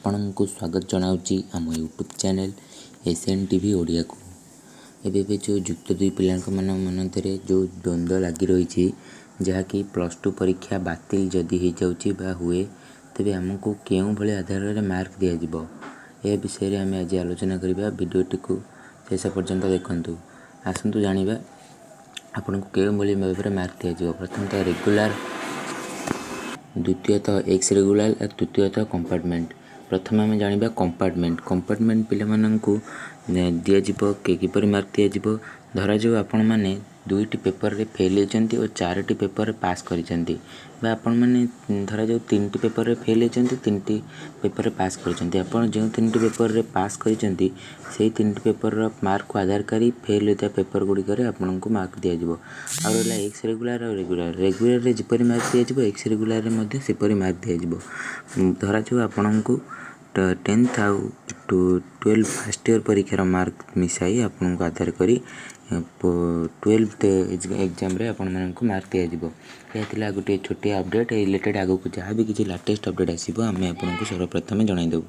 ଆପଣଙ୍କୁ ସ୍ୱାଗତ ଜଣାଉଛି ଆମ ୟୁଟ୍ୟୁବ୍ ଚ୍ୟାନେଲ୍ SNTV ଓଡ଼ିଆକୁ। ଏବେ ଏବେ ଯେଉଁ ଯୁକ୍ତ ଦୁଇ ପିଲାଙ୍କ ମଧ୍ୟରେ ଯେଉଁ ଦ୍ୱନ୍ଦ୍ୱ ଲାଗି ରହିଛି, ଯାହାକି +2 ପରୀକ୍ଷା ବାତିଲ ଯଦି ହେଇଯାଉଛି ବା ହୁଏ, ତେବେ ଆମକୁ କେଉଁଭଳି ଆଧାରରେ ମାର୍କ ଦିଆଯିବ, ଏ ବିଷୟରେ ଆମେ ଆଜି ଆଲୋଚନା କରିବା। ଭିଡ଼ିଓଟିକୁ ଶେଷ ପର୍ଯ୍ୟନ୍ତ ଦେଖନ୍ତୁ। ଆସନ୍ତୁ ଜାଣିବା ଆପଣଙ୍କୁ କେଉଁଭଳି ଭାବରେ ମାର୍କ ଦିଆଯିବ। ପ୍ରଥମତଃ ରେଗୁଲାର, ଦ୍ୱିତୀୟତଃ ଏକ୍ସ ରେଗୁଲାର, ତୃତୀୟତଃ କମ୍ପାର୍ଟମେଣ୍ଟ। ପ୍ରଥମେ ଆମେ ଜାଣିବା କମ୍ପାର୍ଟମେଣ୍ଟ। କମ୍ପାର୍ଟମେଣ୍ଟ ପିଲାମାନଙ୍କୁ ଦିଆଯିବ କିପରି ମାର୍କ ଦିଆଯିବ? ଧରାଯାଉ ଆପଣମାନେ ଦୁଇଟି ପେପରରେ ଫେଲ୍ ହେଇଛନ୍ତି ଓ ଚାରୋଟି ପେପରରେ ପାସ୍ କରିଛନ୍ତି, ବା ଆପଣମାନେ ଧରାଯାଉ ତିନିଟି ପେପରରେ ଫେଲ୍ ହେଇଛନ୍ତି, ତିନିଟି ପେପରରେ ପାସ୍ କରିଛନ୍ତି। ଆପଣ ଯେଉଁ ତିନିଟି ପେପରରେ ପାସ୍ କରିଛନ୍ତି, ସେଇ ତିନିଟି ପେପରର ମାର୍କକୁ ଆଧାର କରି ଫେଲ୍ ହୋଇଥିବା ପେପର ଗୁଡ଼ିକରେ ଆପଣଙ୍କୁ ମାର୍କ ଦିଆଯିବ। ଆଉ ରହିଲା ଏକ୍ସ ରେଗୁଲାର ଆଉ ରେଗୁଲାର। ରେଗୁଲାରରେ ଯେପରି ମାର୍କ ଦିଆଯିବ, ଏକ୍ସ ରେଗୁଲାରରେ ମଧ୍ୟ ସେପରି ମାର୍କ ଦିଆଯିବ। ଧରାଯାଉ ଆପଣଙ୍କୁ 10th ଆଉ 12 ଫାର୍ଷ୍ଟ ଇୟର୍ ପରୀକ୍ଷାର ମାର୍କ ମିଶାଇ ଆପଣଙ୍କୁ ଆଧାର କରି 12th ଏକ୍ଜାମ୍ରେ ଆପଣମାନଙ୍କୁ ମାର୍କ ଦିଆଯିବ। ଏହା ଥିଲା ଗୋଟିଏ ଛୋଟିଆ ଅପଡ଼େଟ୍। ଏ ରିଲେଟେଡ଼୍ ଆଗକୁ ଯାହା ବି କିଛି ଲାଟେଷ୍ଟ ଅପଡ଼େଟ୍ ଆସିବ, ଆମେ ଆପଣଙ୍କୁ ସର୍ବପ୍ରଥମେ ଜଣାଇଦେବୁ।